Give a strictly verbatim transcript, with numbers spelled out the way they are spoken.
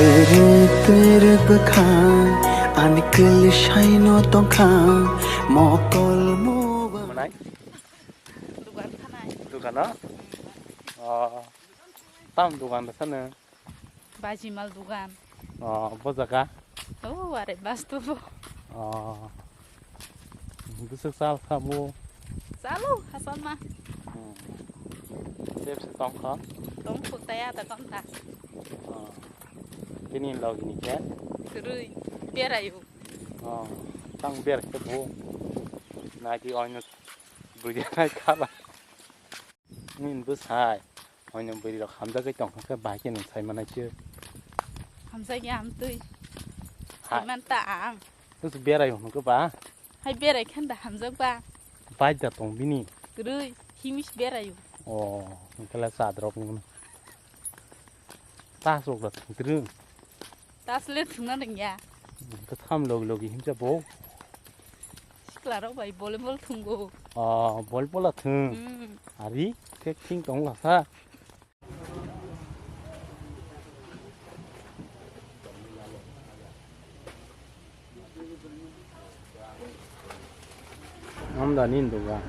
Tiri tiri bwkha, ani kwlwi saino tongkha, mokol mo. Manai? Dugan khanai. Dugan no? Oh. Tam dugan da sano? Bajimal dugan. Oh, bo jaga? Oh, are bus to bo. Oh. Bwswk chal kha bo? Chalo, hachal ma. Hmm. Tep se tong kha? Tong khu taya da kon ta. Oh. Tini logi ni khe? Kwrwi, berayo. Oh, tang ber khe bo. Nai di oino bwrwi nai khala. Nini bwsai, oino bwrwi rok hamjagwi tong kha khe bahai khe nwng sai manai se. Hamjakya amtwi. Hai. Sai man ta ang. Bwswk berai hwn khe ba? Hai berai khan da hamjak ba? Bai da tong bini. Kwrwi, himis berayo. Oh, hwnkhe le cha drop nung. Tas rok da thwng twrwng. Tas le thwngna nangya. Hwnkhe tham logi logi himsa bo. Sikla rok bai volleyball thwngo. Oh, volleyball a thwng. Hmm. Ari khe thing tong lasa. Amda nini dugan.